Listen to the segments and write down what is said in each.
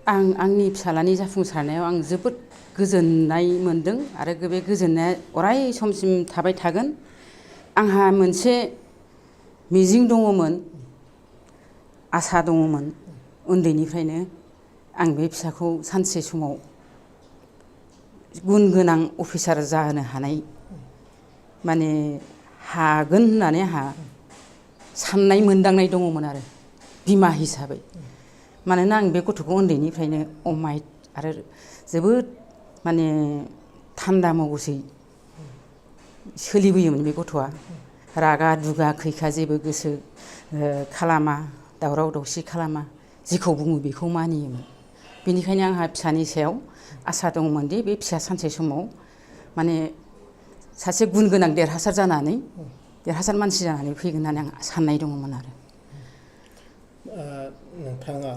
आं आंनि फिसालानि जाफुंसारनायाव आं जोबोद गोजोननाय मोनदों आरो बे गोजोननाया अराय समसिम थाबाय थागोन। आंहा मोनसे मिजिं दङमोन, आसा दङमोन उन्दैनिफ्रायनो आं बे फिसाखौ सानसे समाव गुन गोनां अफिसार जाहोनो हानाय माने हागोन होननानै आंहा साननाय मोनदांनाय दङमोन आरो बिमा हिसाबै। मानोना आं बे गथ'खौ उन्दैनिफ्रायनो अमायिक आरो जोबोद माने थान्दा मगजै सोलिबोयोमोन बे गथ'आ। रागा दुगा खैखा जेबो गोसो खालामा, दावराव दावसि खालामा, जिखौ बुङो बेखौ मानियोमोन। बेनिखायनो आंहा फिसानि सायाव आसा दंमोन दि बे फिसाया सानसे समाव माने सासे गुन गोनां देरहासार जानानै देरहासार मानसि जानानै फैगोन होननानै आं साननाय दङमोन आरो। नोंथाङा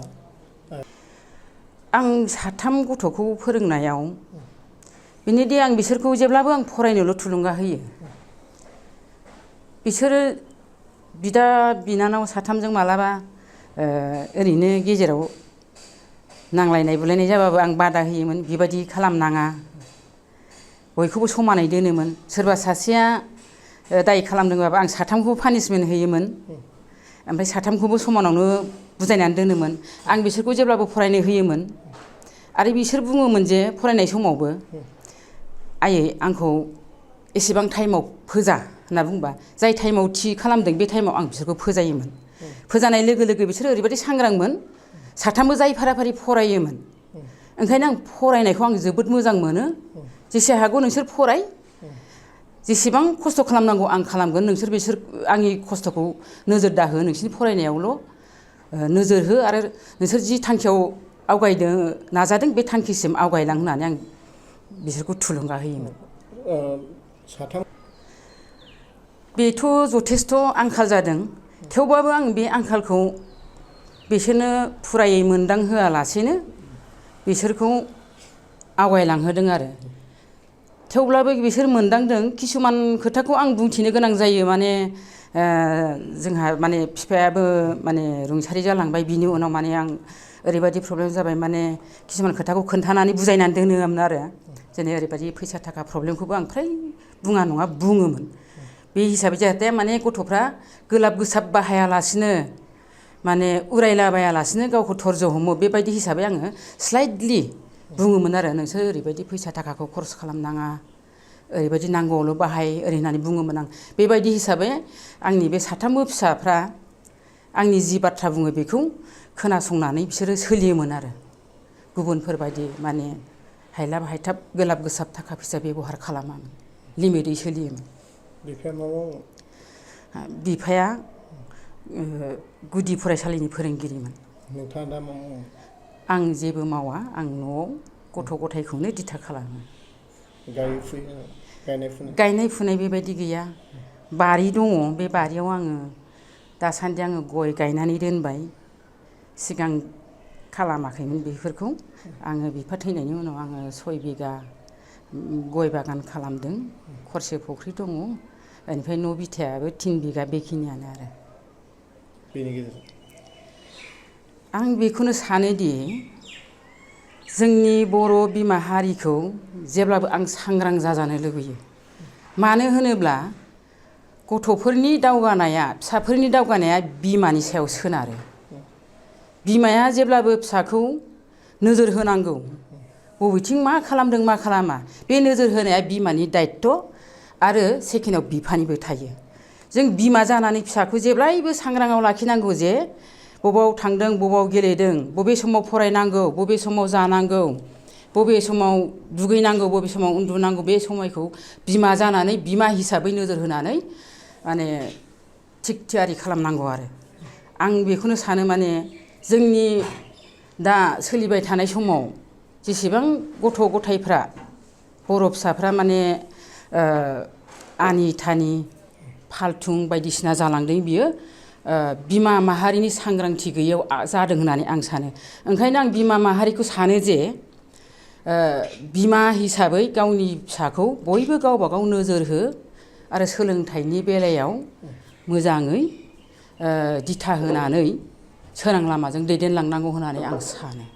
आं साथाम गथ'खौ फोरोंनायाव बेनोदि आं बिसोरखौ जेब्लाबो आं फरायनोल' थुलुंगा होयो। बिसोरो बिदा बिनानाव साथामजों मालाबा ओरैनो गेजेराव नांलायनाय बुलायनाय जाबाबो आं बादा होयोमोन, बेबायदि खालामनाङा, बयखौबो समानै दोनोमोन। सोरबा सासेया दाय खालामदोंबाबो आं साथामखौबो पानिसमेन्ट होयोमोन, ओमफ्राय साथामखौबो समानावनो बुजायनानै दोनोमोन। आं बिसोरखौ जेब्लाबो फरायनो होयोमोन आरो बिसोर बुङोमोन जे फरायनाय समावबो, आयै आंखौ एसेबां टाइमाव फोजा होनना बुंबा जाय टाइमाव थि खालामदों बे टाइमाव आं बिसोरखौ फोजायोमोन। फोजानाय लोगो लोगो बिसोरो ओरैबायदि सांग्रांमोन, साथामबो जाय फारा फारि फरायोमोन। ओंखायनो आं फरायनायखौ आं जोबोद मोजां मोनो। जेसे हागौ नोंसोर फराय, जेसेबां खस्थ' खालामनांगौ आं खालामगोन, नोंसोर आंनि खस्थ'खौ नोजोर दाहो, नोंसोरनि फरायनायावल' नोजोर हो आरो नोंसोर जि थांखियाव आवगायनो नाजादों बे थांखिसिम आवगायलां होननानै आं बिसोरखौ थुलुंगा होयोमोन। साथाम बेथ' जथेस्थ' आंखाल जादों, थेवबाबो आं बे आंखालखौ बिसोरनो फुरायै मोनदांहोआलासेनो बिसोरखौ आवगायलांहोदों आरो। थेवब्लाबो बिसोर मोनदांदों। किसुमान खोथाखौ आं बुंथिनो गोनां जायो, माने जोंहा माने बिफायाबो माने रुंसारि जालांबाय। बिनि उनाव माने आं ओरैबायदि प्रब्लेम जाबाय, माने किसुमान खोथाखौ खोन्थानानै बुजायनानै दोनोमोन आरो। जेनै ओरैबायदि फैसा थाखा प्रब्लेमखौबो आं फ्राय बुङा नङा बुङोमोन। बे हिसाबै जाहाथे माने गथ'फ्रा गोलाब गोसाब बाहायालासिनो, माने उरायलाबायालासिनो गावखौ धर्ज हमो, बेबायदि हिसाबै आङो स्लाइटलि बुङोमोन आरो। नोंसोर ओरैबायदि फैसा थाखाखौ खरस खालामनाङा, ओरैबायदि नांगौआवल' बाहाय, ओरै होननानै बुङोमोन आं। बेबायदि हिसाबै आंनि बे साथामबो फिसाफ्रा आंनि जि बाथ्रा बुङो बेखौ खोनासंनानै बिसोरो सोलियोमोन आरो। गुबुनफोरबायदि माने हायलाब हायथाब गोलाब गोसाब थाखा फैसा बेब'हार खालामामोन, लिमिटै सोलियोमोन। बिफाया मा मावो? बिफाया गुदि फरायसालिनि फोरोंगिरिमोन। नोंथाङा दा मा मावो? आं जेबो मावा, आं न'आव गथ' गथायखौनो दिथा खालामो। गायनाय फुनाय बेबायदि गैया। बारि दङ, बे बारियाव आङो दासान्दि आङो गय गायनानै दोनबाय। सिगां खालामाखैमोन बेफोरखौ। आङो बिफा थैनायनि उनाव आङो 6 बिगा गय बागान खालामदों। खरसे फुख्रि दङ, बेनिफ्राय न' बिथायाबो 3 बिगा, बेखिनियानो आरो। बेनि गेजेरजों आं बेखौनो सानोदि जोंनि बर' बिमा हारिखौ जेब्लाबो आं सांग्रां जाजानो लुबैयो। मानो होनोब्ला गथ'फोरनि दावगानाया, फिसाफोरनि दावगानाया बिमानि सायाव सोनारो। बिमाया जेब्लाबो फिसाखौ नोजोर होनांगौ, बबेथिं मा खालामदों मा खालामा, बे नोजोर होनाया बिमानि दायित्त' आरो सेकेन्डआव बिफानिबो थायो। जों बिमा जानानै फिसाखौ जेब्लायबो सांग्राङाव लाखिनांगौ जे बबाव थांदों, बबाव गेलेदों, बबे समाव फरायनांगौ, बबे समाव जानांगौ, बबे समाव दुगैनांगौ, बबे समाव उन्दुनांगौ, बे समायखौ बिमा जानानै बिमा हिसाबै नोजोर होनानै माने थिग थियारि खालामनांगौ आरो। आं बेखौनो सानो, माने जोंनि दा सोलिबाय थानाय समाव जेसेबां गथ' गथायफ्रा, बर' फिसाफ्रा माने आनि थानि फाल्थुं बायदिसिना जालांदों, बियो बिमा माहारिनि सांग्रांथि गैयैयाव जादों होननानै आं सानो। ओंखायनो आं बिमा माहारिखौ सानो जे बिमा हिसाबै गावनि फिसाखौ बयबो गावबा गाव नोजोर हो आरो सोलोंथाइनि बेलायाव मोजाङै दिथा होनानै सोरां लामाजों दैदेनलांनांगौ होननानै आं सानो।